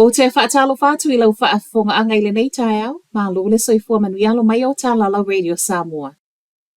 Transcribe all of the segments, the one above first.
Ou te faatalofa atu i lau faafofogaaga i lenei taeao, malo le soifua manuia alo mai o tala lau Radio Samoa.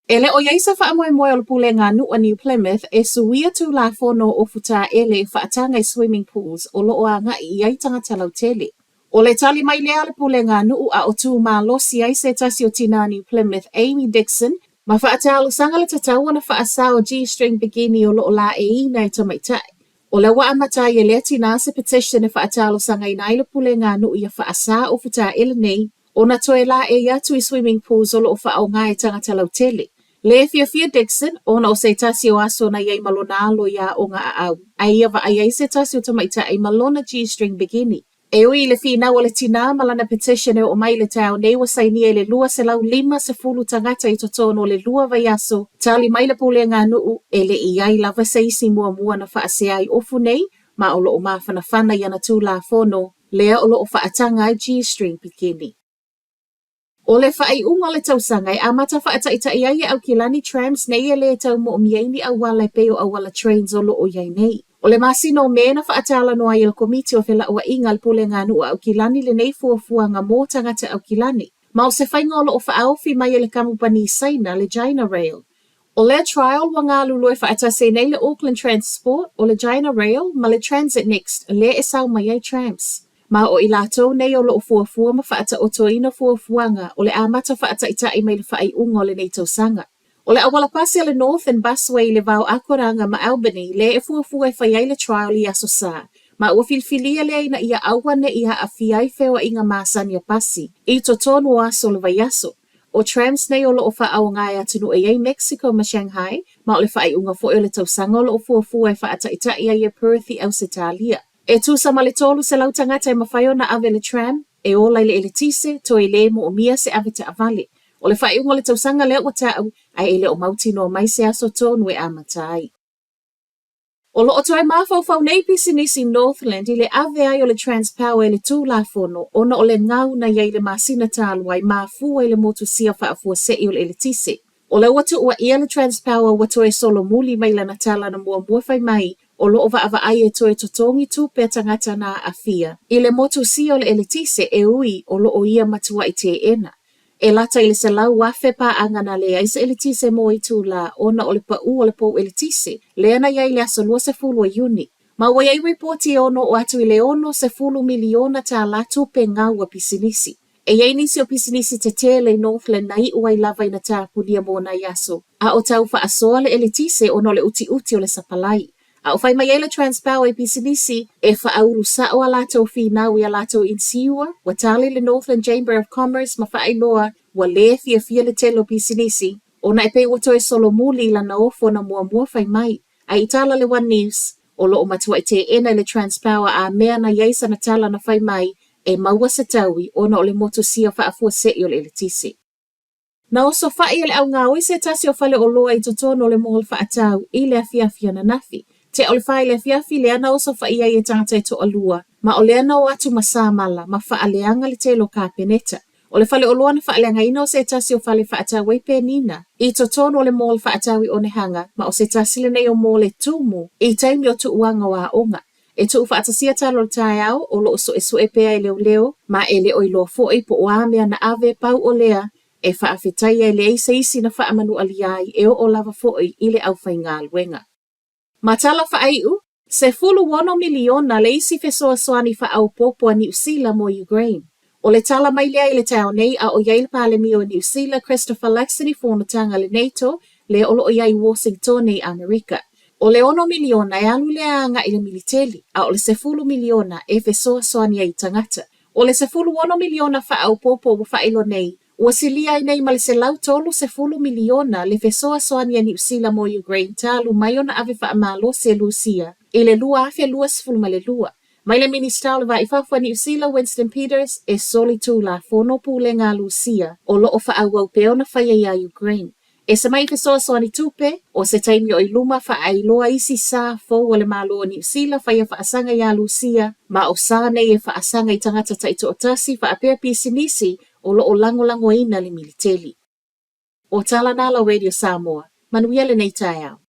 E le o i ai se faamoemoe o le Pulega a Nuu a New Plymouth e suia Tulafono o Ofu Taele e faataga i swimming pools o lo o agai i ai tagata lautele. O le tali mai lea a le Pulega a Nuu a o tu malosi ai se tasi o tinā New Plymouth, Amy Dixon, ma faatalosaga le tatau ona faasao G-string bikini o lo o laeiina e tamaitai. O lea ua amata ai e lea tinā se petition e faatalosagaina ai le Pulega a Nuu ia faasā ofu taele nei ona toe laei atu i swimming pools o lo o faaaoga e tagata lautele. Lē fiafia Dixon ona o se tasi o aso na i ai ma lona alo i aoga aau, a ia vaai ai se tasi o tamaitai ma lona G-string bikini. E ui i le finau a le tinā ma lana petition e oo mai i le taeao nei ua sainia e le 250 tagata i totonu o le lua vaiaso, tali mai le Pulega a Nuu e le i ai lava se isi muamua na faasea ai ofu nei ma o lo o mafanafana i ana Tulafono lea o lo o faataga ai G-string bikini. O le faaiuga o le tausaga e amata faataitai ai e Aukilani Trams nei e lē tau moomia ai ni auala e pei o auala trains o lo o i ai nei. O le masina o Me na faatalanoa ai e le Komiti o Felauaiga a le Pulega a Nuu a Aukilani lenei fuafuaga mo tagata Aukilani. Ma o se faiga o lo o faaofi mai e le kamupani Saina, le China Rail. O lea trial ua galulue faatasi ai nei le Auckland Transport, o le China Rail ma le Transit Next lea e sao mai ai trams. Ma o i latou nei o lo o fuafua ma faataotoina fuafuaga o le amata faataitai mai le faaiuga o lenei tausaga. O le auala pasi a le Northern Busway i le va o Akoranga ma Albany lea e fuafua e fai ai le trial i Aso Sa, ma ua filifilia lea ina ia aua ne i aafia ai feoaiga masani a pasi i totonu o aso o le vaiaso. O trams nei o lo o faaaoga e atunuu e i ai Mexico ma Shanghai, ma o le faaiuga foi o le tausaga o lo o fuafua e faataitai ai e Perth i Ausetalia. E tusa ma le 300 tagata e mafai ona ave le tram, e ola i le eletise, toe lē moomia se ave taavale. O le faaiuga o le tausaga lea ua ta'u, ae e le o mautinoa mai se aso tonu e amata ai. O lo o toe mafaufau nei pisinisi Northland i le ave ai o le Transpower i le Tulafono ona o le gau na i ai i le masina talu ai mafua i le motusia faafuasei o le eletise. O lea ua tuuaia le Transpower ua toe solomuli mai lana tala na muamua fai mai o lo o vaavaai e toe totogi tupe a tagata na aafia i le motusia o le eletise e ui o lo o ia matuai teena. E lata i le 100,000 paaga na leai se eletise mo itulā ona o le paʻū o le pou eletise lea na i ai i le aso 20 o Iuni. Ma ua i ai ripoti e ono oo atu i le $60 miliona tālā tupe gau a pisinisi. E i ai nisi o pisinisi tetele i Northland na iu ai lava ina tapunia mo nai aso, a o tau faasoa le eletise ona o le utiuti o le sapalai. A o fai mai ai le Transpower i pisinisi e faaulu sa'o a latou finau i a latou insiua, ua tali le Northland Chamber of Commerce ma faailoa ua lē fiafia le tele o pisinisi ona e pei ua toe solomuli i lana ofo na muamua fai mai. A i tala le One News, o lo o matuai teena e le Transpower a mea na i ai sana tala na fai mai e maua se taui ona o le motusia faafuasei o le eletise. Na osofa'i e le augaoi se tasi o fale oloa i totonu o le mall faatau i le afiafi ananafi. Tea o le fa i le afiafi lea na osofa'i ai e tagata e toalua, ma o lea na o atu ma samala ma faaleaga le tele o kapeneta. O le fale oloa na faaleagaina o se tasi o fale faatau ai penina i totonu o le mall faatau i Onehunga, ma o se tasi lenei o mall e tumu i taimi o tuuaga o aoga. E tuufaatasia tala o le taeao, o lo o suesue pea e leoleo, ma e le o iloa foi po o a mea na ave, pau o lea, e faafetaia e leai se isi na faamanualia ai e oo lava foi i le aufaigaluega. Ma tala faaiu, 16 miliona le isi fesoasoani faaopoopo a Niu Sila mo Ukraine. O le tala mai lea i le taeao nei a o i ai le Palemia o Niu Sila Christopher Luxon i fonotaga a le NATO lea o lo o i ai i Washingtone i Amerika. O le ono miliona e alu lea agai i le militeli, a o le 10 miliona e fesoasoani ai i tagata. O le 16 miliona faaopoopo ua faailoa nei, ua silia ai nei ma le 130 miliona le fesoasoani a Niu Sila mo Ukraine talu mai ona ave faamalosi e Lusia i le 2022. Mai le Minisita o le Va i Fafo a Niu Sila, Winston Peters, e soli tulafono pulega a Lusia o lo o faaauau pea ona faia iā Ukraine. Ese mai i fesoasoani tupe, o se taimi o i luma faaailoa isi sa fou a le Malo o Niu Sila faia faasaga iā Lusia, ma o sa nei e faasaga i tagata taitoatasi faapea pisinisi o lo o lagolagoina le militeli. O tala na lau Radio Samoa. Manuia lenei taeao.